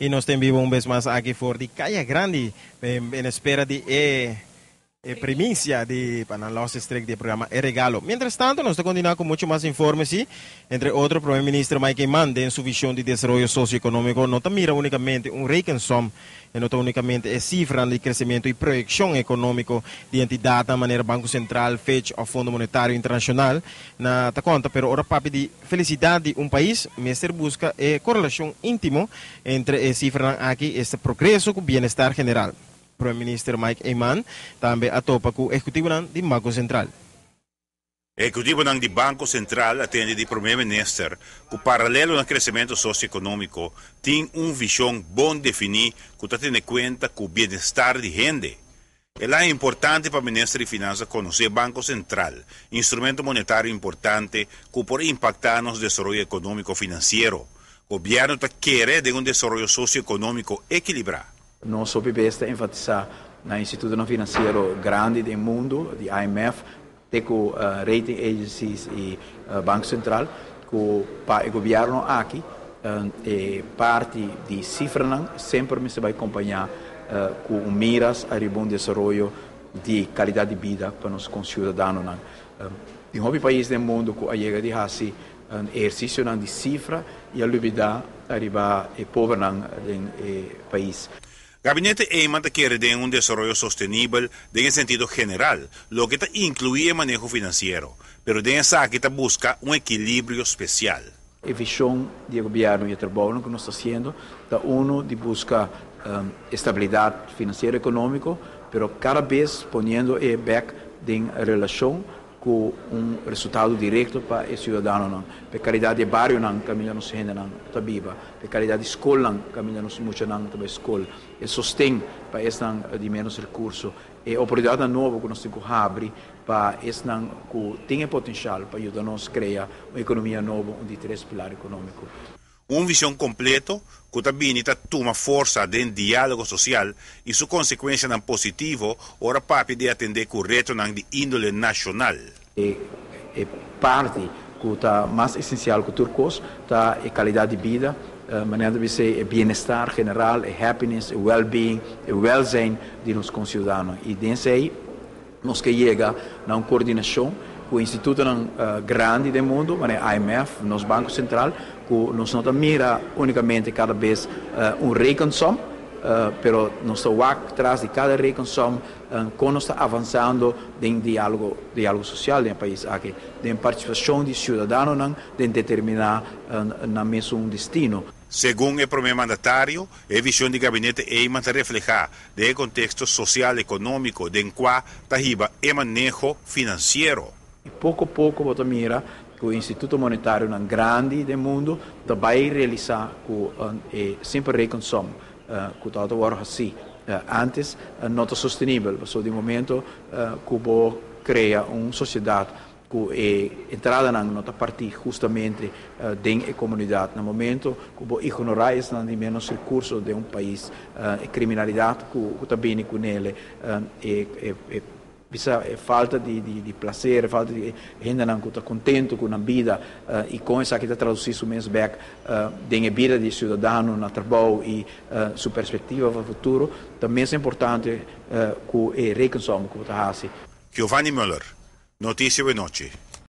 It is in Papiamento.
Y nos ta en bibo un bes mas aki for di Caya Grandi, en espera di e primicia di pa nan los strik di e programa E Regalo. Mientras tanto, nos ta continua cu mucho mas informe, si. Entre otro, Prome Minister Mike Eman, den su vision di desaroyo socioeconomico, no ta mira unicamente un rekensom y no ta unicamente e cifra di crecemento y proyeccion economico di entidad manera Banco Central, Fitch of Fondo Monetario Internacional nan ta conta, pero ora papia di felicidad di un pais, mester busca e corelacion intimo entre e cifra aki, e progreso cu bienestar general. Prome Minister Mike Eman tambe a topa cu ehecutivo di Banco Central. Ehecutivo di Banco Central a tende di Prome Minister cu, paralelo na crecemento socioeconomico, tin un vision bon defini cu ta tene cuenta cu bienestar di hende. Ta importante pa Minister di Finansa conoce Banco Central, instrumento monetario importante cu por impacta nos desaroyo economico financiero. Gobierno ta kere den un desaroyo socioeconomico equilibra. Nos OPB ta enfatisa na instituto financiero grandi di mundo, di IMF, cu rating agencies y Banco Central, cu pa e gobierno aki e parti di cifra semper mester bay acompaña cu un miras ariba un desaroyo di calidad di bida pa nos conciudadanonan. Den hopi pais di mundo cu a yega di haci un ehercicio di cifra y a lubida ariba e pobernan den pais. Gabinete Eman ta kere den un desaroyo sostenibel den sentido general, loke ta inclui e maneho financiero, pero den esaki ta busca un ekilibrio special. E vision di gobierno y e trabou cu nos ta haciendo ta uno di busca estabilidad financiero economico, pero cada bes poniendo e back den relacion cu un resultado directo pa e ciudadanonan, pa calidad di barionan caminda nos hendenan ta biba, pa calidad di scolnan caminda nos muchanan ta scol, e sosten pa esnan di menos recurso, e oportunidad nobo cu nos tin cu habri pa esnan cu tin potencial pa yuda nos crea un economia nobo, un di tres pilar economico. Un vision completo cu tambe ta tuma forsa den dialogo social y su consecuencia positivo, ora papia di atende cu reto di indole nacional. E parti cu ta mas esencial cu tur cos ta e calidad di bida, manera di bisa, e bienestar general, e happiness, e well-being, e welzijn di nos conciudadanonan. Y den esey nos kier yega na un coordinacion cu instituto grandi di mundo, manera IMF, nos Banco Central, cu nos no ta mira unicamente cada bes un rekensom, pero nos ta tras di cada rekensom con nos ta avansando den dialogo social den e pais aki, den participacion di ciudadanonan, den determina nan mes destino. Segun e prome mandatario, e vision di gabinete Eman ta refleha e contexto social economico den cua ta hiba e maneho financiero. Y poco poco bo ta mira cu e instituto monetario grandi di mundo ta bay realisa cu e simpel rekensom cu ta awor asina antes no ta sostenibel. So di momento cu bo crea un sociedad cu e entradanan no ta parti hustamente den e comunidad. Na momento cu bo ignora esnan di menos recurso di un pais, e criminalidad cu ta bin cu ne, e bisa e falta di placer, falta di hendenan cu ta contento cu e bida y cu esaki ta traduci su mes back den bida di ciudadano na trabou y su perspectiva pa futuro, tambe ta importante cu e rekensom cu ta haci. Giovanni Müller, Noticia di Anochi.